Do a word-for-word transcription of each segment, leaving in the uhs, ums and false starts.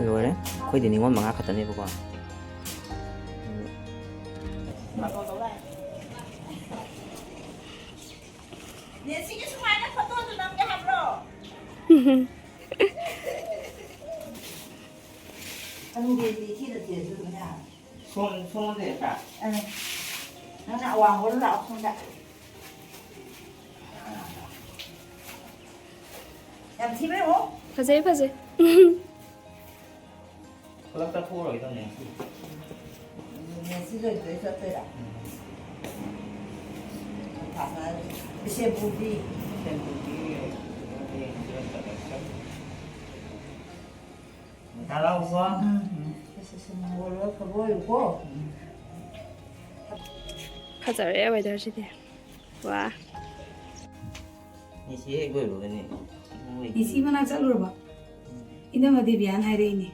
ꯂꯣꯏꯔꯦ꯫ ꯑꯩꯈꯣꯏꯗꯤ ꯅꯤꯉꯣꯜ ꯃꯉꯥ ꯈꯛꯇꯅꯦꯕꯀꯣ꯫ ꯅꯦꯁꯤꯒꯤ ꯁꯨꯃꯥꯏꯅ ꯐꯣꯇꯣꯗꯨ ꯅꯝꯒꯦ ꯍꯥꯏꯕ꯭ꯔꯣ? ꯈꯪꯗꯦ, ꯏꯆꯦꯗ ꯆꯦꯟꯗꯣꯏꯅꯦ꯫ ꯁꯣꯝ, ꯁꯣꯝꯗ ꯍꯦꯛꯇ꯫ ꯑꯪ꯫ ꯅꯪꯅ ꯑꯋꯥꯡꯕꯗ ꯂꯥꯛꯑꯣ, ꯁꯣꯝꯗ꯫ ꯌꯥꯝ ꯊꯤꯕ꯭ꯔꯥ ꯌꯦꯡꯉꯣ꯫ ꯐꯖꯩ, ꯐꯖꯩ꯫ ꯄꯨꯂꯞ ꯆꯠꯊꯣꯛꯎꯔꯒꯦ ꯇꯧꯅꯦ꯫ ꯅꯦꯁꯤ ꯂꯣꯏꯗꯣꯏ ꯆꯠꯇꯣꯏꯔꯥ? ꯎꯝ꯫ ꯕꯤꯁꯦꯝꯄꯨꯔꯗꯤ? ꯕꯤꯁꯦꯝꯄꯨꯔꯗꯤ ꯍꯌꯦꯡ ꯆꯠꯂꯒ ꯆꯠꯂꯦ꯫ ꯉꯟꯇꯥ ꯂꯥꯛꯎꯀꯣ꯫ ꯎꯝ꯫ ꯁꯦ, ꯁꯦ, ꯁꯦ, ꯃꯪꯒꯣꯜ ꯍꯣꯏ ꯐꯕ ꯑꯣꯏꯌꯨꯀꯣ꯫ ꯐꯖꯔꯦ weatherꯁꯤꯗꯤ꯫ ꯋꯥ꯫ ꯅꯤꯁꯤ ꯍꯦꯛ ꯂꯣꯏꯕꯒꯅꯦ꯫ ꯅꯤꯁꯤ ꯃꯅꯥꯛ ꯆꯠꯂꯨꯔꯕ? ꯎꯝ꯫ ꯏꯅꯝꯃ ꯗꯦꯕꯤꯌꯥꯅ ꯍꯥꯏꯔꯛꯏꯅꯦ꯫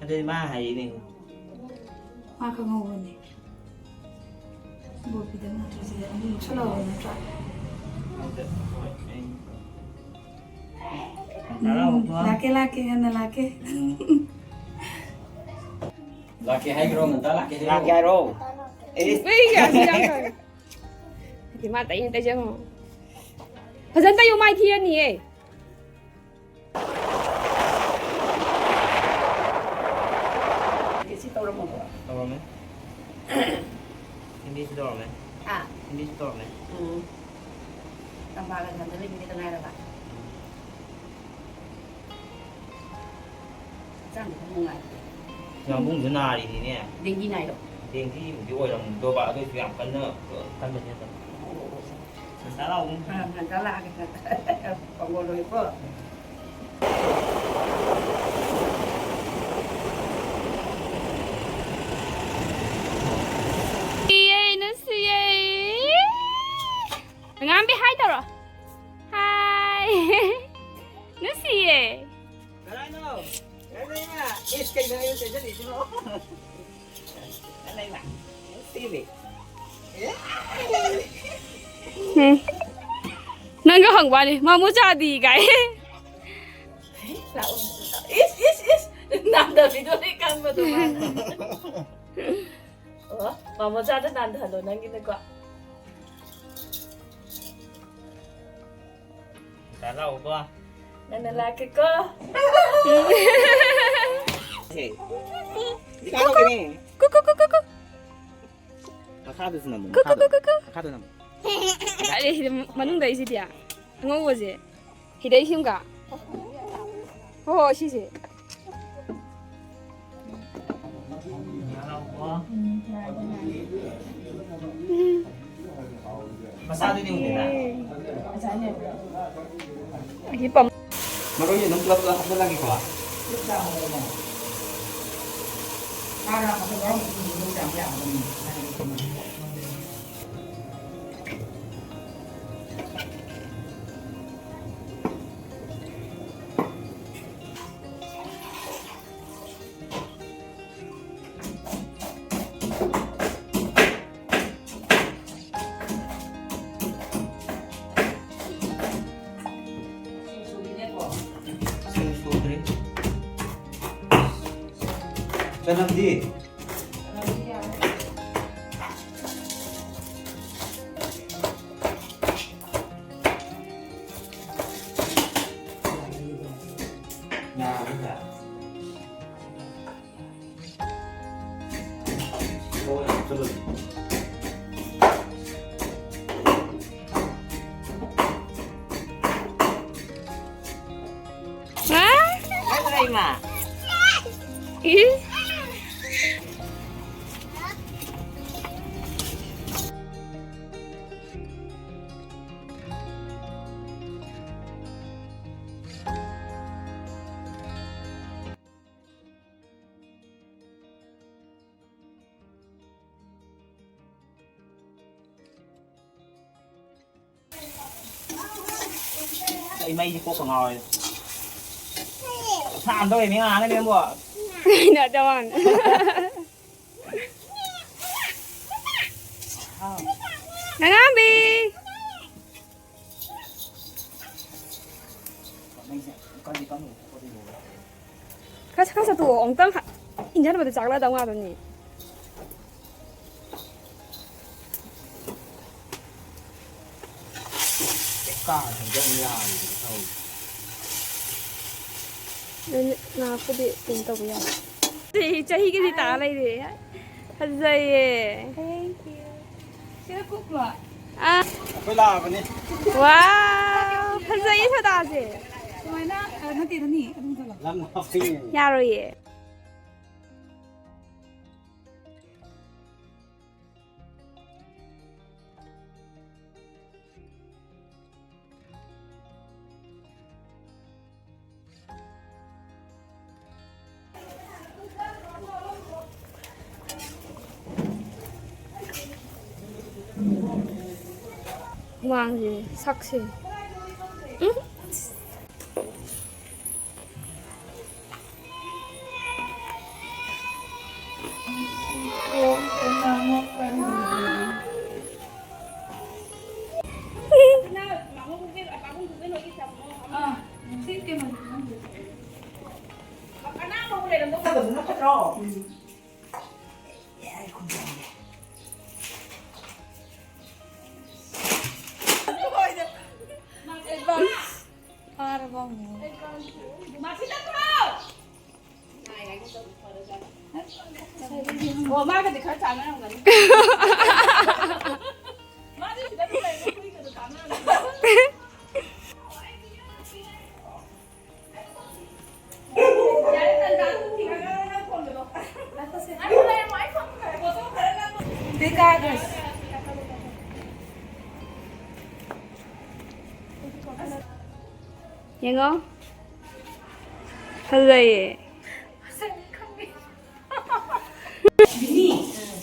ꯑꯗꯨꯗꯤ ꯃꯥ ꯍꯥꯏꯔꯛꯏꯅꯦ꯫ ꯃꯥ ꯈꯪꯍꯧꯕꯅꯦ꯫ ꯕꯣꯕꯤꯗ ꯅꯠꯇ꯭ꯔꯣ ꯁꯤꯗ ꯑꯃꯨꯛ ꯅꯣꯛꯁꯜꯂꯛꯑꯕ ꯅꯠꯇ꯭ꯔꯥ? ꯑꯗ, ꯍꯣꯏ, ꯑꯩ ꯎꯝ, ꯂꯥꯛꯀꯦ, ꯂꯥꯛꯀꯦ, ꯉꯟꯅ ꯂꯥꯛꯀꯦ꯫ ꯎꯝ꯫ ꯂꯥꯛꯀꯦ ꯍꯥꯏꯈ꯭ꯔꯣ, ꯉꯟꯇꯥ ꯂꯥꯛꯀꯦ ꯍꯥꯏꯈ꯭ꯔꯣ꯫ ꯂꯥꯛꯀꯦ ꯍꯥꯏꯔꯣ? ꯑꯦ꯫ ꯀꯨꯏꯒꯦ ꯑꯁꯤ ꯌꯥꯝ ꯇꯧꯔꯦ꯫ ꯍꯥꯏꯗꯤ ꯃꯥ ꯇꯩꯅ ꯇꯩꯖꯒꯣ꯫ ꯐꯖꯅ ꯇꯩꯌꯨ, ꯃꯥꯏ ꯊꯤꯔꯅꯤꯌꯦ꯫ ꯁꯤ ꯇꯧꯔꯝꯃꯕꯣ? ꯇꯧꯔꯝꯃꯦ꯫ ꯏꯪꯂꯤꯁ ꯇꯧꯔꯝꯃꯦ꯫ ꯍꯥ? ꯏꯪꯂꯤꯁ ꯇꯧꯔꯝꯃꯦ꯫ ꯎꯝ꯫ ꯇꯝꯐꯥ ꯀꯟꯁꯟꯗ ꯂꯩꯕꯤꯗ ꯉꯥꯏꯔꯕ? ꯎꯝ꯫ ꯍꯛꯆꯥꯡꯗꯤ ꯈꯔ ꯅꯨꯡꯉꯥꯏꯇꯦ꯫ ꯌꯥꯝꯕꯨꯡꯁꯨ ꯅꯥꯔꯤꯅꯤꯅꯦ꯫ ꯗꯦꯡꯒꯤ ꯅꯥꯏꯔꯣ? ꯗꯦꯡꯒꯤꯕꯨꯗꯤ ꯑꯣꯏꯔꯝꯗꯧꯕ, ꯑꯗꯨꯏꯁꯨ ꯌꯥꯝ ꯀꯟꯅ ꯀꯟꯕꯗꯤ ꯅꯠꯇꯕ꯫ ꯑꯣ, ꯑꯣ, ꯑꯣ꯫ ꯉꯟꯇꯥ ꯂꯥꯛꯑꯣ꯫ ꯑꯥ, ꯉꯟꯇꯥ ꯂꯥꯛꯑꯒꯦ, ꯉꯟꯇꯥ꯫ ꯄꯥꯎ ꯂꯣꯏꯀꯣ꯫ ꯅꯨꯡꯁꯤꯌꯦ, ꯅꯨꯡꯁꯤꯌꯦ꯫ ꯑꯉꯥꯡꯕꯤ, hi ꯇꯧꯔꯣ꯫ Hi꯫ ꯅꯨꯡꯁꯤꯌꯦ꯫ ꯀꯅꯥꯅꯣ? ꯀꯩꯅꯣ ꯏꯃꯥ? ꯏꯁ, ꯀꯩꯅꯣ ꯑꯩꯅ ꯆꯦꯟꯁꯤꯜꯂꯤꯁꯤꯕꯣ? ꯀꯩꯅꯣ ꯏꯃꯥ? ꯁꯤꯗꯤ꯫ ꯎꯝ꯫ ꯅꯪꯒ ꯍꯪꯕ ꯋꯥꯅꯤ, ꯃꯥꯃꯨ ꯆꯥꯗꯤ ꯀꯥꯏ꯫ ꯂꯥꯛꯑꯣ꯫ ꯏꯁ, ꯏꯁ, ꯏꯁ꯫ ꯑꯗꯨꯃꯥꯏꯅ꯫ ꯑꯣ, ꯃꯥꯃꯣꯆꯥꯗ ꯅꯥꯟꯊꯍꯜꯂꯣ ꯅꯪꯒꯤꯅꯀꯣ꯫ ꯇꯥ ꯂꯥꯛꯎꯀꯣ꯫ ꯅꯪꯅ ꯂꯥꯛꯀꯦꯀꯣ꯫ ꯁꯦ꯫ ꯏꯀꯥꯏ ꯇꯧꯒꯅꯤ꯫ ꯀꯨ, ꯀꯨ, ꯀꯨ, ꯀꯨ, ꯀꯨ꯫ ꯃꯈꯥꯗꯁꯨ ꯅꯝꯃꯨ, ꯀꯨ, ꯀꯨ, ꯃꯈꯥꯗ꯫ ꯀꯨ, ꯀꯨ, ꯀꯨ꯫ ꯃꯈꯥꯗ ꯅꯝꯃꯨ꯫ ꯀꯥꯏꯗꯩ ꯁꯤꯗ ꯃꯅꯨꯡꯗ ꯑꯩꯁꯤꯗꯤ꯫ ꯑꯉꯧꯕꯁꯦ꯫ ꯁꯤꯗꯩ ꯁꯤꯝꯒ꯫ ꯍꯣ, ꯍꯣ, ꯁꯤꯁꯦ꯫ ꯎꯝ꯫ ꯃꯆꯥꯗꯨꯗꯤ ꯎꯗꯦꯅ꯫ ꯑꯁꯤ ꯄꯝ-꯫ ꯃꯔꯣꯏ ꯑꯗꯨꯝ ꯄꯨꯂꯞ ꯄꯨꯂꯞ ꯍꯥꯞꯆꯜꯂꯒꯦꯀꯣ꯫ ꯆꯦꯡ ꯁꯨꯗ꯭ꯔꯤ꯫ ꯆꯅꯝꯗꯤ? ꯌꯥꯔꯕ? ꯍꯥ? ꯏ? ꯑꯩ ꯃꯩꯁꯦ ꯀꯣꯛꯀ ꯉꯥꯎꯔꯦ꯫ ꯁꯥꯟꯗꯧꯔꯦ ꯃꯤ ꯉꯥꯡꯒꯅꯤ ꯅꯪꯕꯣ꯫ ꯍꯩꯅꯗꯕ ꯋꯥꯅꯤ꯫ ꯅꯉꯥꯝꯕꯤ꯫ ꯈꯔ ꯈꯔ ꯆꯠꯇꯣꯛꯑꯣ ꯑꯃꯨꯛꯇꯪ ꯈ-꯫ ꯏꯟꯖꯥꯡ ꯅꯥꯄꯤꯗ ꯆꯥꯛꯂꯗꯧ ꯉꯥꯛꯇꯅꯤ꯫ ꯀꯥ ꯊꯝꯖꯟ ꯌꯥꯔꯤꯗꯨꯕꯨ ꯇꯧꯔꯤ꯫ ꯑꯗꯨꯅ ꯉꯥꯏꯍꯥꯛꯄꯨꯗꯤ ꯀꯩꯅꯣ ꯇꯧꯕ ꯌꯥꯏ꯫ ꯆꯍꯤ, ꯆꯍꯤꯒꯤꯗꯤ ꯇꯥ ꯂꯩꯔꯦ꯫ ꯐꯖꯩꯌꯦ꯫ Thank you. ꯁꯤꯗ ꯀꯨꯛꯂꯣ? ꯑꯥ꯫ ꯑꯩꯈꯣꯏ ꯂꯥꯛꯑꯕꯅꯤ꯫ ꯋꯥꯎ, ꯐꯖꯩꯌꯦ ꯁꯣꯗꯥꯁꯦ꯫ ꯁꯨꯃꯥꯏꯅ, ꯑ, ꯅꯠꯇꯦꯗꯅꯤ, ꯑꯗꯨꯝ ꯆꯠꯂꯣ꯫ ꯂꯝ ꯂꯥꯞꯄꯩꯅꯦ꯫ ꯌꯥꯔꯣꯏꯌꯦ꯫ ꯍꯨꯃꯥꯡꯁꯦ, ꯁꯛꯁꯦ꯫ ꯎꯝ꯫ ꯐꯥꯔꯕ ꯑꯃꯨꯛ? ꯑꯣ, ꯃꯥꯒꯗꯤ ꯈꯔ ꯆꯥꯟꯅꯔꯝꯒꯅꯤ꯫ ꯃꯥꯗꯤ ꯁꯤꯗ ꯑꯗꯨꯝ ꯂꯩꯔꯦ, ꯑꯩꯈꯣꯏꯒꯗꯤ ꯆꯥꯟꯅꯔꯝꯒꯅꯤ꯫ ꯌꯦꯡꯉꯣ꯫ ꯐꯖꯩꯌꯦ꯫ ꯃꯤꯅꯤ,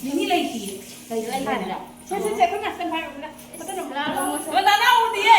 ꯃꯤꯅꯤ ꯂꯩꯇꯤꯌꯦ꯫ ꯂꯩꯇ꯭ꯔꯦ ꯍꯥꯏꯕ꯫ ꯁꯦ, ꯁꯦ, ꯁꯦ, ꯑꯩꯈꯣꯏ ꯉꯥꯛꯇꯪ ꯄꯥꯏꯔꯨꯕꯅ꯫ ꯐꯣꯇꯣ ꯅꯝꯕ꯫ ꯅꯅꯥꯎ ꯎꯗꯤꯌꯦ꯫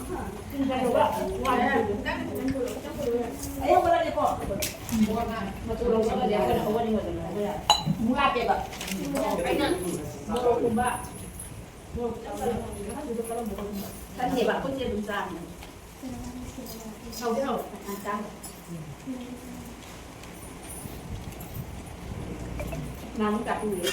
ꯈꯪꯗꯦꯕ, ꯑꯩꯈꯣꯏꯁꯦ ꯑꯗꯨꯝ ꯆꯥꯕꯅꯦ꯫ ꯍꯥꯎꯗꯤ ꯍꯥꯎꯋꯦ꯫ ꯅꯍꯥꯟꯃꯨꯛ ꯆꯥꯛꯄꯤꯌꯦ꯫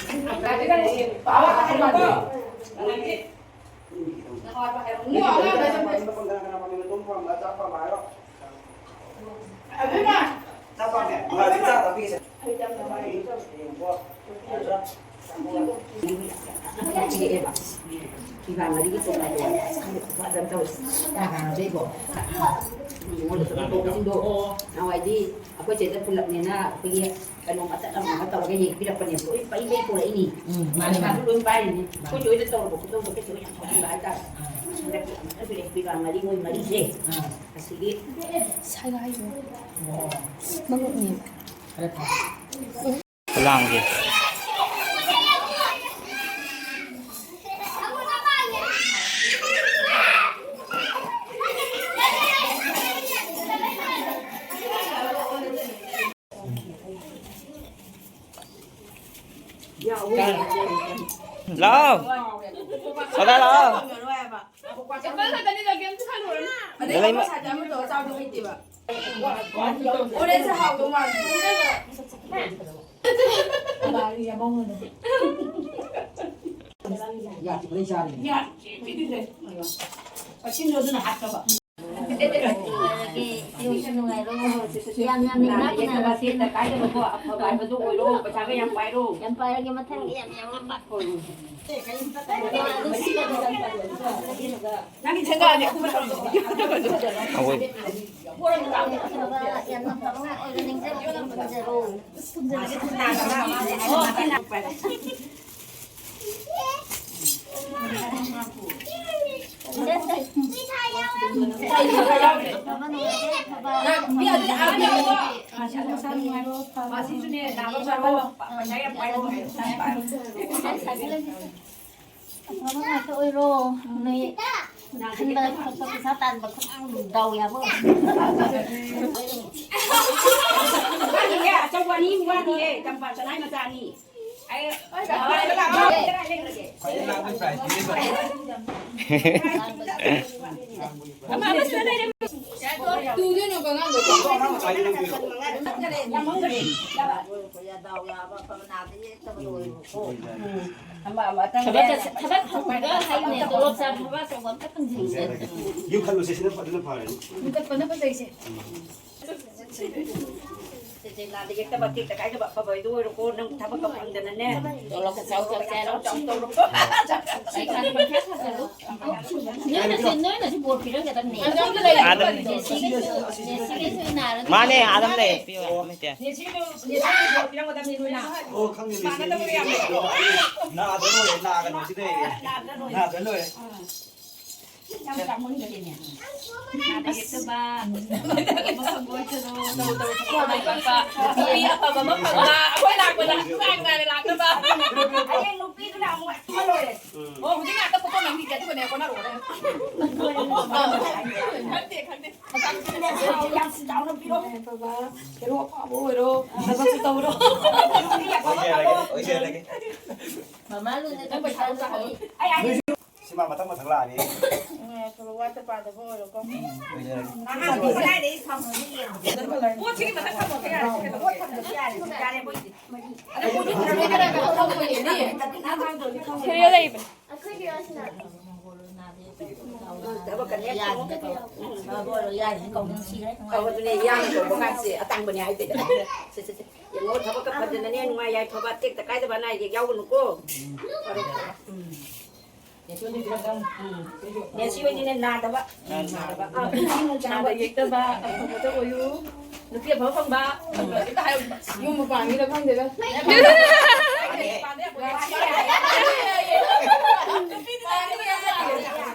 ꯅꯍꯥꯟꯋꯥꯏꯗꯤ ꯑꯩꯈꯣꯏ ꯆꯦꯗ ꯄꯨꯜꯂꯛꯅꯦꯅ ꯑꯩꯈꯣꯏꯒꯤ ꯀꯩꯅꯣ ꯃꯇꯠ ꯑꯃ ꯇꯧꯔꯒ ꯌꯦꯛꯄꯤꯔꯛꯄꯅꯦꯕ꯫ ꯂꯣꯏ ꯄꯩ ꯄꯩ ꯄꯨꯔꯛꯏꯅꯤ꯫ ꯎꯝ, ꯃꯥꯅꯦ, ꯄꯩꯁꯥꯁꯨ ꯃꯥꯅꯦ꯫ ꯂꯣꯏ ꯄꯥꯏꯔꯤꯅꯤ꯫ ꯑꯩꯈꯣꯏ ꯆꯦ ꯍꯣꯏꯗ ꯇꯧꯔꯕ ꯈꯨꯇꯧꯗꯣ ꯑꯩꯈꯣꯏ ꯆꯦ ꯍꯣꯏ ꯌꯥꯝ ꯁꯥꯎꯅꯤꯡꯕ ꯍꯥꯏꯇꯥꯔꯦ꯫ ꯍꯟꯗꯛꯀꯤ ꯑꯃꯨꯛꯇ ꯄꯤꯔꯛꯏ ꯄꯤꯕ ꯃꯔꯤ, ꯃꯣꯏ ꯃꯔꯤꯁꯦ꯫ ꯑꯥ꯫ ꯑꯁꯤꯒꯤ ꯁꯒꯥꯏꯕ꯫ ꯑꯣ꯫ ꯃꯉꯛꯅꯦ꯫ ꯈꯔ ꯊꯝ-꯫ ꯈꯨꯂꯥꯡꯁꯦ꯫ ꯂꯥꯛꯑꯣ꯫ ꯁꯣꯗꯥ ꯂꯥꯛꯑꯣ꯫ ꯑꯗꯩ ꯂꯩꯃ-, ꯑꯃ ꯁꯥꯏꯠꯇ ꯑꯃ ꯇꯧꯔ ꯆꯥꯕꯗꯣ ꯍꯩꯇꯦꯕ꯫ ꯑꯣꯔꯦꯟꯖ ꯍꯥꯎꯗꯧ ꯃꯥꯜꯂꯦ꯫ ꯌꯥ, ꯁꯤꯗꯩ ꯆꯥꯔꯤꯅꯦ꯫ ꯌꯥ, ꯁꯤꯗꯤ ꯂꯩ꯫ ꯑꯁꯤꯟꯕꯗꯨꯅ ꯍꯥꯠꯇꯕ꯫ ꯌꯥꯝ ꯌꯥꯝ ꯏꯅꯥꯛ ꯈꯨꯟꯅꯔꯁꯤ꯫ ꯀꯥꯏꯗꯅꯣꯀꯣ, ꯑꯐꯕ ꯍꯥꯏꯕꯗꯨ ꯑꯣꯏꯔꯣ, ꯄꯩꯁꯥꯒ ꯌꯥꯝ ꯄꯥꯏꯔꯣ꯫ ꯌꯥꯝ ꯄꯥꯏꯔꯒꯦ, ꯃꯊꯪꯗꯤ ꯌꯥꯝ ꯌꯥꯝ ꯍꯥꯞꯄ꯫ ꯅꯪꯒꯤ ꯁꯦꯟꯗꯥꯗꯤ ꯑꯩꯈꯣꯏ ꯃꯊꯪꯗ ꯑꯋꯣꯏ꯫ ꯑꯐꯕ, ꯌꯥꯝꯅ ꯐꯕ ꯉꯥꯛ ꯑꯣꯏꯕ ꯅꯤꯡꯖꯕ ꯑꯗꯨꯝ ꯊꯝꯖꯔꯣ꯫ ꯑꯐꯕ ꯉꯥꯛꯇ ꯑꯣꯏꯔꯣ꯫ ꯅꯣꯏ ꯈꯟꯕ ꯈꯣꯠꯄ ꯄꯩꯁꯥ ꯇꯥꯟꯕ ꯈꯣꯠꯄ ꯗꯥꯎ ꯌꯥꯕ ꯑꯣꯏ꯫ ꯋꯥꯠꯂꯤꯌꯦ, ꯑꯆꯧꯕ ꯑꯅꯤ ꯋꯥꯠꯂꯤꯌꯦ, ꯇꯝꯄꯥꯛ ꯁꯅꯥꯏ ꯃꯆꯥ ꯑꯅꯤ꯫ ꯑꯩ, ꯑꯩ, ꯑꯩ, ꯑꯩ, ꯑꯩ, ꯑꯩ, ꯑꯩ, ꯑꯃ, ꯑꯃ ꯁꯤꯗ ꯂꯩꯔꯦ꯫ ꯇꯨꯗꯣꯏꯅꯣ ꯑꯉꯥꯡꯗꯣ? ꯌꯥꯝ ꯍꯧꯒ꯭ꯔꯦ꯫ ꯊꯕꯛ ꯊꯕꯛ ꯐꯪꯕꯒ ꯍꯥꯏꯅꯦ, ꯇꯣꯂꯣꯞ ꯆꯥꯕ ꯊꯕꯛ ꯑꯆꯧꯕ ꯑꯝꯇ ꯐꯪꯖꯤꯟꯗꯦ꯫ ꯌꯨꯝ ꯈꯜꯂꯨꯁꯦ, ꯁꯤꯅ ꯐꯖꯅ ꯐꯔꯅꯤ꯫ ꯌꯨꯝ ꯀꯠꯄꯅ ꯐꯖꯩꯁꯦ꯫ ꯆꯦꯆꯦ, ꯅꯥꯗ ꯌꯦꯛꯇꯕ, ꯇꯦꯛꯇ ꯀꯥꯏꯗꯕ ꯑꯐꯕ ꯍꯥꯏꯗꯣ ꯑꯣꯏꯔꯣꯀꯣ, ꯅꯪ ꯊꯕꯛꯀ ꯐꯪꯗꯅꯅꯦ꯫ ꯇꯣꯂꯣꯞꯀ ꯆꯥꯎ ꯆꯥꯎ ꯆꯥꯔꯣ꯫ ꯆꯥꯎ ꯆꯥꯎ ꯇꯧꯔꯣꯀꯣ꯫ ꯄꯩꯁꯥꯗꯤ ꯄꯪꯊꯥ ꯊꯥꯖꯜꯂꯨ꯫ ꯅꯣꯏꯅꯁꯨ, ꯅꯣꯏꯅꯁꯨ ꯕꯣꯔ ꯄꯤꯔꯝꯒꯗꯕꯅꯦ꯫ ꯑꯗꯨꯝ ꯂꯩ꯫ ꯑꯗꯨꯝ ꯅꯦꯁꯤꯒꯤꯁꯨ, ꯅꯦꯁꯤꯒꯤꯁꯨ ꯅꯥꯔꯒ ꯃꯥꯅꯦ, ꯑꯗꯨꯝ ꯂꯩ꯫ ꯄꯤꯌꯨ, ꯑꯃ ꯍꯦꯛꯇ꯫ ꯅꯦꯁꯤꯒꯤꯁꯨ, ꯅꯦꯁꯤꯒꯤꯁꯨ ꯕꯣꯔ ꯄꯤꯔꯝꯒꯗꯕꯅꯦ ꯅꯣꯏꯅ꯫ ꯑꯣ, ꯈꯪꯉꯦ, ꯅꯦꯁꯤꯒꯤ ꯃꯥꯟꯅꯗꯕ ꯌꯥꯝ ꯂꯩꯀꯣ꯫ ꯅꯥꯗ ꯂꯣꯏꯔꯦ, ꯅꯥꯒꯅꯣ ꯁꯤꯗ꯫ ꯅꯥꯗ ꯂꯣꯏꯔꯦ꯫ ꯅꯥꯗ ꯂꯣꯏꯔꯦ꯫ ꯌꯥꯝ ꯆꯥꯃꯟꯒꯔꯦꯅꯦ꯫ ꯅꯥꯗ ꯌꯦꯛꯇꯕ, ꯃꯐꯝ ꯑꯣꯏꯁꯅꯨ, ꯇꯧ, ꯇꯧ, ꯇꯧ, ꯇꯧ, ꯇꯧ, ꯅꯨꯄꯤ ꯑꯐꯕ ꯑꯃ ꯐꯪꯕ, ꯑꯩꯈꯣꯏ ꯂꯥꯛꯄꯗ ꯅꯨꯡꯉꯥꯏ ꯅꯨꯡꯉꯥꯏꯅ ꯂꯥꯛꯅꯕ꯫ ꯍꯌꯦꯡ ꯅꯨꯄꯤꯗꯨꯅ ꯑꯃꯨꯛ ꯑꯃ ꯂꯣꯏꯔꯦ꯫ ꯎꯝ꯫ ꯑꯣ, ꯍꯧꯖꯤꯛ ꯉꯥꯛꯇ ꯐꯣꯇꯣ ꯅꯝꯈꯤꯒꯦ, ꯑꯗꯨꯒꯅꯦ ꯀꯣꯟꯅꯔꯣꯔꯦ꯫ ꯈꯪꯗꯦ, ꯈꯪꯗꯦ꯫ ꯌꯥꯝ ꯆꯥꯎꯅ ꯄꯤꯔꯣ꯫ ꯍꯦꯔꯣ ꯑꯐꯕ ꯑꯣꯏꯔꯣ, ꯊꯕꯛꯁꯨ ꯇꯧꯔꯣ꯫ ꯑꯣꯏꯖꯔꯒꯦ, ꯑꯣꯏꯖꯔꯒꯦ꯫ ꯃꯃꯥ ꯂꯨꯅ ꯅꯪ ꯄꯩꯁꯥ ꯆꯥꯍꯧ꯫ ꯑꯩ, ꯑꯩ ꯁꯤꯃ ꯃꯊꯪ ꯃꯊꯪ ꯂꯥꯛꯑꯅꯤ꯫ ꯎꯝ, ꯋꯥꯠꯇ ꯄꯥꯗꯕ ꯑꯣꯏꯔꯣꯀꯣ꯫ ꯎꯝ, ꯑꯣꯏꯖꯔꯒꯦ꯫ ꯑꯉꯥꯡꯗꯤ ꯀꯗꯥꯏꯗꯒꯤ ꯊꯝꯃꯨꯅꯤ? ꯄꯣꯠꯁꯤꯒꯤ ꯃꯊꯛ ꯊꯝꯃꯣ ꯌꯥꯔꯦ, ꯀꯩꯅꯣ? ꯄꯣꯠ ꯊꯝꯕꯁꯨ ꯌꯥꯔꯦ, ꯌꯥꯔꯦ, ꯃꯣꯏꯗꯤ꯫ ꯑꯗ ꯄꯣꯠꯇꯤ ꯊꯝꯃꯣ ꯌꯥꯔꯦ꯫ ꯁꯦꯔꯤꯌꯦꯜ ꯂꯩꯕꯅꯦ꯫ ꯊꯕꯛ ꯀꯟꯅ ꯌꯥꯝ ꯆꯤꯟꯕ꯫ ꯎꯝ, ꯑꯗꯨꯅꯦ, ꯌꯥꯝ ꯇꯧꯕ ꯉꯥꯛꯁꯦ ꯑꯇꯥꯡꯕꯅꯦ ꯍꯥꯏꯗꯦ꯫ ꯁꯦ, ꯁꯦ, ꯁꯦ꯫ ꯌꯦꯡꯉꯣ, ꯊꯕꯛꯀ ꯐꯖꯅꯅꯦ, ꯅꯨꯡꯉꯥꯏ ꯌꯥꯏꯐꯕ, ꯇꯦꯛꯇ ꯀꯥꯏꯗꯕ, ꯑꯅꯥ ꯑꯌꯦꯛ ꯌꯥꯎꯒꯅꯨꯀꯣ꯫ ꯐꯔꯣ, ꯐꯔꯣ꯫ ꯎꯝ꯫ ꯅꯦꯁꯤ ꯍꯣꯏꯗꯤꯅꯦ ꯅꯥꯗꯕ꯫ ꯅꯥꯗꯕ꯫ ꯑꯥ, ꯄꯨꯟꯁꯤ ꯅꯨꯡꯁꯥꯡꯕ꯫ ꯅꯥꯗ ꯌꯦꯛꯇꯕ, ꯑꯐꯕꯇ ꯑꯣꯏꯌꯨ꯫ ꯅꯨꯄꯤ ꯑꯐꯕ ꯐꯪꯕ꯫ ꯍꯦꯛꯇ ꯍꯥꯏꯌꯨ꯫ ꯌꯨꯝꯕꯨ ꯄꯥꯟꯒꯦꯔꯥ ꯈꯪꯗꯦꯗ꯫ ꯅꯨꯄꯤꯗꯤ ꯅꯥꯗꯕ ꯌꯥꯗꯦ꯫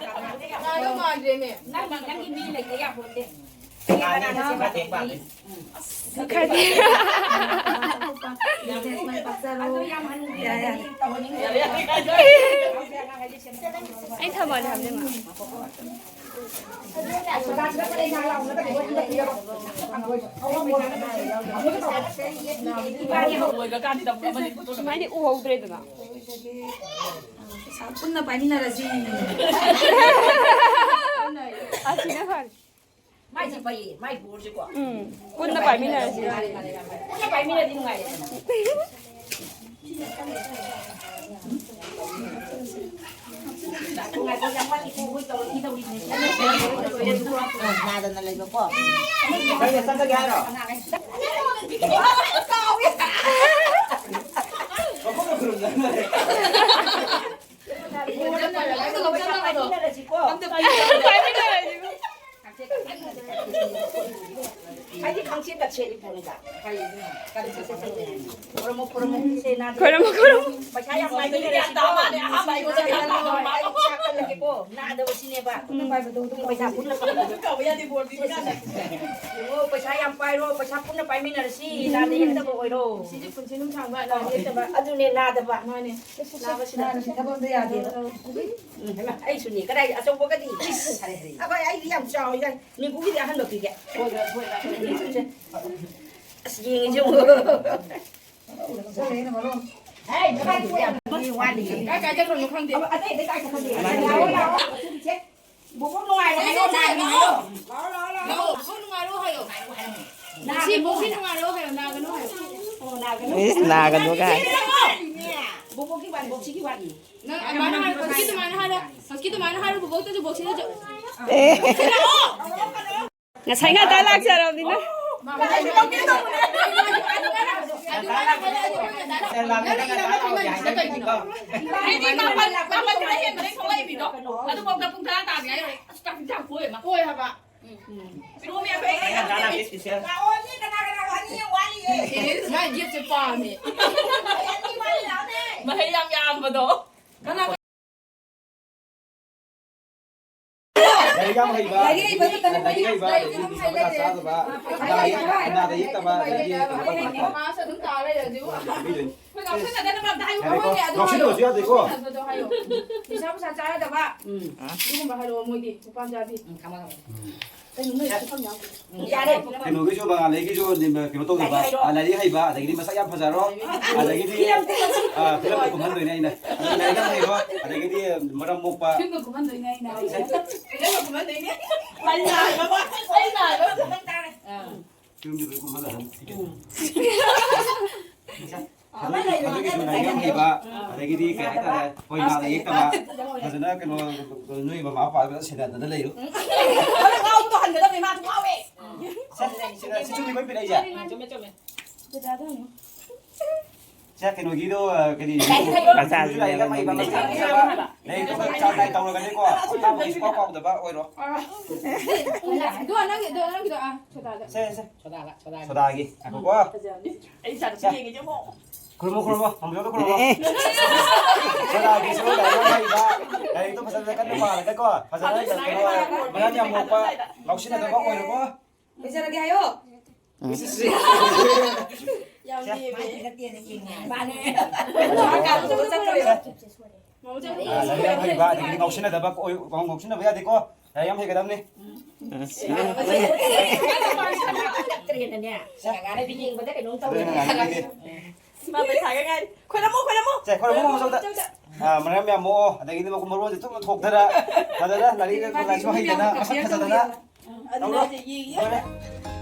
ꯅꯥꯗꯧ ꯃꯥꯟꯗ꯭ꯔꯦꯃꯦ꯫ ꯅꯪ, ꯅꯪꯒꯤ ꯃꯤ ꯂꯩꯇ ꯌꯥꯄꯣꯟꯇꯦ꯫ ꯃꯥꯅꯦ, ꯃꯇꯦꯡ ꯄꯥꯡꯉꯦ꯫ ꯈꯔꯗꯤ꯫ ꯑꯩ ꯊꯝꯃꯒꯦ ꯍꯥꯏꯕꯅꯦ, ꯃꯥ꯫ ꯁꯨꯃꯥꯏꯅ ꯎꯍꯧꯗ꯭ꯔꯦꯗꯅ꯫ ꯄꯨꯟꯅ ꯄꯥꯏꯃꯤꯟꯅꯔꯁꯤ꯫ ꯑꯁꯤꯅ ꯐꯔꯦ꯫ ꯃꯥꯏꯁꯦ ꯐꯩꯌꯦ, ꯃꯥꯏ ꯕꯣꯔꯁꯦꯀꯣ꯫ ꯎꯝ, ꯄꯨꯟꯅ ꯄꯥꯏꯃꯤꯟꯅꯔꯁꯤ꯫ ꯄꯨꯟꯅ ꯄꯥꯏꯃꯤꯟꯅꯔꯗꯤ ꯅꯨꯡꯉꯥꯏꯔꯦꯗꯅ꯫ ꯉꯥꯏꯈꯣ, ꯌꯥꯝ ꯋꯥꯠꯂꯤꯀꯣ, ꯃꯣꯏ ꯇꯧꯔꯛꯈꯤꯗꯧꯔꯤꯕꯅꯦ꯫ ꯅꯥꯗꯅ ꯂꯩꯕꯀꯣ꯫ ꯀꯥꯎꯋꯦ꯫ ꯄꯥꯏꯃꯤꯟꯅꯔꯁꯤꯀꯣ꯫ ꯄꯥꯏꯃꯤꯟꯅꯔꯁꯤꯀꯣ꯫ ꯍꯥꯏꯗꯤ ꯈꯪꯆꯦꯠꯀ ꯁꯦꯠꯂꯤ ꯄꯣꯠꯅꯤꯗ꯫ ꯈꯨꯔꯨꯝꯃꯨ, ꯈꯨꯔꯨꯝꯃꯨ, ꯏꯆꯦ ꯅꯥꯗ꯫ ꯈꯨꯔꯨꯝꯃꯨ, ꯈꯨꯔꯨꯝꯃꯨ꯫ ꯄꯩꯁꯥ ꯌꯥꯝ ꯄꯥꯏꯕꯤꯔꯦ ꯁꯤꯀꯣ꯫ ꯑꯩ ꯄꯩꯁꯥ ꯀꯜꯂꯒꯦꯀꯣ꯫ ꯅꯥꯗꯕꯁꯤꯅꯦꯕ꯫ ꯄꯩꯁꯥ ꯄꯨꯟꯅ ꯄꯥꯏꯕꯗꯣ꯫ ꯌꯦꯡꯉꯣ, ꯄꯩꯁꯥ ꯌꯥꯝ ꯄꯥꯏꯔꯣ, ꯄꯩꯁꯥ ꯄꯨꯟꯅ ꯄꯥꯏꯃꯤꯟꯅꯔꯁꯤ, ꯅꯥꯗ ꯌꯦꯛꯇꯕ ꯑꯣꯏꯔꯣ꯫ ꯁꯤꯁꯦ ꯄꯨꯟꯁꯤ ꯅꯨꯡꯁꯥꯡꯕ, ꯅꯥꯗ ꯌꯦꯛꯇꯕ꯫ ꯑꯗꯨꯅꯦ, ꯅꯥꯗꯕ꯫ ꯃꯥꯅꯦ꯫ ꯅꯥꯕꯁꯤꯗ꯫ ꯅꯥꯕꯁꯤꯗ ꯊꯕꯛ ꯑꯝꯇ ꯌꯥꯗꯦꯕ꯫ ꯎꯝ, ꯍꯩꯃꯥ, ꯑꯩꯁꯨꯅꯦ꯫ ꯀꯗꯥꯏ ꯑꯆꯧꯕꯒꯗꯤ? ꯏꯁ, ꯍꯔꯦ, ꯍꯔꯦ꯫ ꯑꯩꯈꯣꯏ, ꯑꯩꯗꯤ ꯌꯥꯝ ꯆꯥꯎꯋꯤꯗ꯫ ꯅꯤꯐꯨꯒꯤꯗꯤ ꯑꯍꯟꯕ ꯄꯤꯒꯦ꯫ ꯑꯁ, ꯌꯦꯡꯉꯤꯁꯦ ꯌꯦꯡꯉꯨ꯫ ꯍꯩ, ꯀꯗꯥꯏ ꯆꯠꯈ꯭ꯔꯤꯅꯣ ꯈꯪꯗꯦ꯫ ꯑꯇꯩ, ꯑꯇꯩ ꯀꯥꯏ ꯆꯠꯈ꯭ꯔꯒꯦ? ꯂꯥꯛꯑꯣ, ꯂꯥꯛꯑꯣ꯫ ꯕꯣꯕꯣꯛ ꯅꯨꯡꯉꯥꯏꯔꯦ ꯍꯥꯏꯌꯣ, ꯅꯥꯒꯅꯣ ꯍꯥꯏꯌꯣ꯫ ꯂꯥꯛꯑꯣ, ꯅꯨꯡꯉꯥꯏꯔꯣ ꯍꯥꯏꯌꯣ꯫ ꯁꯤ ꯕꯣꯛꯁꯤ ꯅꯨꯡꯉꯥꯏꯔꯣ ꯍꯥꯏꯌꯣ, ꯅꯥꯒꯅꯣ ꯍꯥꯏꯌꯣ꯫ ꯏꯁ, ꯅꯥꯒꯅꯨ ꯀꯥꯏ꯫ ꯕꯣꯕꯣꯛꯀꯤ ꯋꯥꯅꯤ, ꯕꯣꯛꯁꯤꯒꯤ ꯋꯥꯅꯤ꯫ ꯅꯪ ꯑꯗꯨꯃꯥꯏꯅ ꯍꯥꯏꯔꯣ, ꯍꯧꯖꯤꯛꯀꯤ ꯑꯗꯨꯃꯥꯏꯅ ꯍꯥꯏꯔꯣ, ꯍꯧꯖꯤꯛꯀꯤ ꯑꯗꯨꯃꯥꯏꯅ ꯍꯥꯏꯔꯣ, ꯕꯣꯕꯣꯛꯇꯁꯨ, ꯕꯣꯛꯁꯤꯗꯁꯨ꯫ ꯑꯦ꯫ ꯉꯁꯥꯏ ꯉꯟꯇꯥ ꯂꯥꯛꯆꯔꯕꯅꯤꯅ꯫ ꯑꯩꯗꯤ ꯃꯥꯄꯟ, ꯃꯥꯄꯟ ꯈꯔ ꯍꯦꯟꯕꯗꯩ ꯊꯣꯛꯂꯛꯏ ꯃꯤꯗꯣ꯫ ꯑꯗꯨꯐꯥꯎꯗ ꯄꯨꯡ ꯇꯔꯥ ꯇꯥꯗ꯭ꯔꯤꯉꯩ ꯑꯁ, traffic jam ꯊꯣꯛꯑꯦ, ꯃꯥ꯫ ꯊꯣꯛꯑꯦ ꯍꯥꯏꯕ꯫ ꯄꯤꯔꯣꯃꯤ ꯑꯩꯈꯣꯏ ꯑꯩ ꯂꯥꯛꯑꯣꯅꯦ, ꯀꯅꯥ ꯀꯅꯥ ꯋꯥꯅꯤ ꯌꯥꯝ ꯋꯥꯠꯂꯤꯌꯦ꯫ ꯃꯥꯏ ꯒꯦꯠꯁꯦ ꯄꯥꯝꯃꯦ꯫ ꯑꯩ ꯑꯅꯤ ꯋꯥꯠꯂꯤ, ꯂꯥꯛꯑꯣꯅꯦ꯫ ꯃꯍꯩ ꯌꯥꯝ ꯌꯥꯝꯕꯗꯣ꯫ ꯀꯅꯥ ꯌꯥꯝ ꯍꯩꯕ, ꯂꯥꯏꯔꯤꯛ ꯍꯩꯕ ꯈꯛꯇ ꯅꯠꯇꯦ, ꯂꯥꯏꯔꯤꯛ ꯍꯩꯕ, ꯂꯥꯏꯔꯤꯛ ꯍꯩꯕ ꯃꯆꯥ ꯆꯥꯗꯕ, ꯅꯥꯗ ꯌꯦꯛ-, ꯅꯥꯗ ꯌꯦꯛꯇꯕ, ꯑꯗꯒꯤ ꯀꯩꯅꯣ ꯇꯧꯕ ꯃꯥꯁꯨ ꯑꯗꯨꯝ ꯇꯥ ꯂꯩꯔꯗꯤ ꯉꯥꯏꯈꯣꯀꯣ, ꯉꯥꯎꯁꯤꯟꯅꯕꯁꯨ ꯌꯥꯗꯦꯀꯣ꯫ ꯅꯤꯁꯥ ꯄꯨꯁꯥ ꯆꯥꯗꯕ꯫ ꯎꯝ꯫ ꯑꯗꯨꯒꯨꯝꯕ ꯍꯥꯏꯔꯛꯑꯣ ꯃꯣꯏꯗꯤ, ꯅꯨꯄꯥ ꯃꯆꯥꯗꯤ꯫ ꯎꯝ, ꯊꯝꯃꯣ, ꯊꯝꯃꯣ꯫ ꯀꯩꯅꯣ ꯅꯣꯏ ꯄꯨꯈꯝ ꯌꯥꯎꯗꯦ꯫ ꯌꯥꯔꯦ꯫ ꯀꯩꯅꯣꯒꯤꯁꯨ, ꯃꯉꯥꯜꯂꯩꯒꯤꯁꯨ ꯀꯩꯅꯣ ꯇꯧꯗꯕ, ꯂꯥꯏꯔꯤꯛ ꯍꯩꯕ꯫ ꯑ, ꯂꯥꯏꯔꯤꯛ ꯍꯩꯕ, ꯑꯗꯒꯤꯗꯤ ꯃꯁꯛ ꯌꯥꯝ ꯐꯖꯔꯣ, ꯑꯗꯒꯤꯗꯤ, ꯐꯤꯂꯝ꯫ ꯑ, ꯐꯤꯂꯝ ꯀꯨꯝꯍꯟꯗꯣꯏꯅꯦ ꯑꯩꯅ꯫ ꯑꯗꯨ ꯂꯥꯏꯔꯤꯛ ꯌꯥꯝ ꯍꯩꯕ, ꯑꯗꯒꯤꯗꯤ ꯃꯔꯝ ꯃꯣꯛꯄ꯫ ꯐꯤꯂꯝꯒ ꯀꯨꯝꯍꯟꯗꯣꯏꯅꯦ ꯑꯩꯅ꯫ ꯐꯤꯂꯝꯒ ꯀꯨꯝꯍꯟꯗꯣꯏꯅꯦ꯫ ꯑꯩ ꯅꯥꯏꯕ, ꯑꯩ ꯅꯥꯏꯕ꯫ ꯑꯥ꯫ ꯐꯤꯂꯝꯒꯤ ꯂꯣꯏ ꯀꯨꯝꯍꯜꯂꯗꯝꯅꯤ꯫ ꯎꯝ꯫ ꯑꯗꯨꯒꯤ, ꯑꯗꯨꯒꯤꯁꯨ ꯂꯥꯏꯔꯤꯛ ꯌꯥꯝ ꯍꯩꯕ, ꯑꯗꯒꯤꯗꯤ ꯀꯩ ꯍꯥꯏꯇꯥꯔꯦ, ꯍꯣꯏ, ꯅꯥꯗ ꯌꯦꯛꯇꯕ, ꯐꯖꯅ ꯀꯩꯅꯣ, ꯅꯣꯏ ꯃꯃꯥ ꯃꯄꯥꯒ ꯁꯦꯟꯅꯗꯅ ꯂꯩꯌꯨ꯫ ꯎꯝ꯫ ꯑꯗꯣ ꯉꯥꯎꯕꯗꯣ ꯍꯟꯒꯗꯕꯅꯦ, ꯃꯥꯁꯨ ꯉꯥꯎꯋꯦ꯫ ꯁꯦ, ꯁꯤꯗ, ꯁꯤ ꯆꯨꯝꯃꯤꯀꯣ ꯑꯩ ꯄꯤꯔꯛꯏꯁꯦ? ꯆꯨꯝꯃꯦ, ꯆꯨꯝꯃꯦ꯫ ꯁꯦ, ꯀꯩꯅꯣꯒꯤꯗꯣ, ꯑ, ꯀꯔꯤ? ꯂꯥꯏꯔꯤꯛ ꯍꯩꯕ꯫ ꯃꯆꯥꯁꯤꯡꯅꯦꯕ ꯂꯥꯏꯔꯤꯛ ꯌꯥꯝ ꯍꯩꯕ, ꯃꯆꯥ ꯍꯩꯕ꯫ ꯂꯥꯏꯔꯤꯛꯇꯣ ꯈꯔ ꯆꯥꯡ ꯅꯥꯏ ꯇꯧꯔꯒꯅꯤꯀꯣ, ꯑꯇꯥꯡꯕꯒꯤꯁꯨ ꯄꯥꯎ ꯄꯥꯎꯗꯕ ꯑꯣꯏꯔꯣ꯫ ꯑꯗꯣ ꯅꯪꯒꯤ, ꯑꯗꯣ ꯅꯪꯒꯤꯗꯣ, ꯑꯥ, ꯁꯣꯗꯥꯗ꯫ ꯁꯦ, ꯁꯦ꯫ ꯁꯣꯗꯥꯒꯤ꯫ ꯉꯥꯏꯈꯣꯀꯣ꯫ ꯐꯖꯕꯅꯤ꯫ ꯑꯩ ꯏꯆꯥꯅꯨꯄꯤ ꯁꯦ꯫ ꯌꯦꯡꯉꯤꯁꯦ ꯑꯃꯨꯛ꯫ ꯈꯨꯔꯨꯝꯃꯣ, ꯈꯨꯔꯨꯝꯃꯣ꯫ ꯃꯥꯝꯇꯣꯟꯗ ꯈꯨꯔꯨꯝꯃꯣ꯫ ꯑꯦ, ꯑꯦ꯫ ꯁꯣꯗꯥꯒꯤꯁꯨ ꯂꯥꯏꯔꯤꯛ ꯌꯥꯝ ꯍꯩꯕ, ꯂꯥꯏꯔꯤꯛꯇꯣ ꯐꯖꯅ ꯀꯟꯅ ꯄꯥꯔꯒꯀꯣ, ꯐꯖꯅ ꯀꯩꯅꯣ, ꯃꯔꯝ ꯌꯥꯝ ꯃꯣꯛꯄ, ꯉꯥꯎꯁꯤꯟꯅꯗꯕ ꯑꯣꯏꯔꯣꯀꯣ꯫ ꯂꯣꯏꯖꯔꯒꯦ ꯍꯥꯏꯌꯣ꯫ ꯎꯝ꯫ ꯌꯥꯝ ꯁꯦ꯫ ꯂꯦꯝꯃꯦ꯫ ꯃꯥꯅꯦ꯫ ꯃꯥ ꯀꯥꯡ ꯆꯠꯇꯣꯔꯦ꯫ ꯃꯥ ꯆꯠꯇꯣꯔꯦ꯫ ꯑ, ꯂꯥꯏꯔꯤꯛ ꯌꯥꯝ ꯍꯩꯕ, ꯑꯗꯒꯤꯗꯤ ꯉꯥꯎꯁꯤꯟꯅꯗꯕ, ꯀꯣꯏ-, ꯉꯥꯎꯁꯤꯟꯅꯕ ꯌꯥꯗꯦꯀꯣ꯫ ꯂꯥꯏꯔꯤꯛ ꯌꯥꯝ ꯍꯩꯒꯗꯕꯅꯤ꯫ ꯎꯝ꯫ ꯆꯠꯇ꯭ꯔꯦꯅꯅꯦ꯫ ꯁꯦ꯫ ꯉꯥꯏꯕꯤ ꯌꯦꯡꯕꯗ ꯀꯩꯅꯣꯝ ꯇꯧꯔꯦ꯫ ꯑꯗꯨꯅ ꯉꯥꯏꯕꯤꯒꯦ꯫ ꯃꯥ ꯄꯩꯁꯥꯒ ꯉꯥꯏꯔꯤ꯫ ꯈꯣꯏꯔꯝꯃꯣ, ꯈꯣꯏꯔꯝꯃꯣ꯫ ꯁꯦ, ꯈꯣꯏꯔꯝꯃꯣ, ꯃꯆꯧꯗ꯫ ꯆꯧꯗ꯫ ꯑ, ꯃꯔꯝ ꯌꯥꯝ ꯃꯣꯛꯑꯣ, ꯑꯗꯒꯤꯗꯤ ꯃꯈꯣꯏ ꯃꯔꯣꯟꯁꯦ ꯆꯨꯝꯅ ꯊꯣꯛꯇꯅ, ꯐꯖꯅ ꯂꯥꯏꯔꯤꯛ ꯂꯥꯏꯁꯨ ꯍꯩꯗꯅ, ꯃꯁꯛ ꯐꯖꯗꯅ꯫ ꯑꯗꯨꯅ ꯇꯧꯔꯣ꯫ ꯑꯩꯁꯦ ꯌꯦꯡꯉꯤ꯫ ꯂꯣꯏꯔꯦ꯫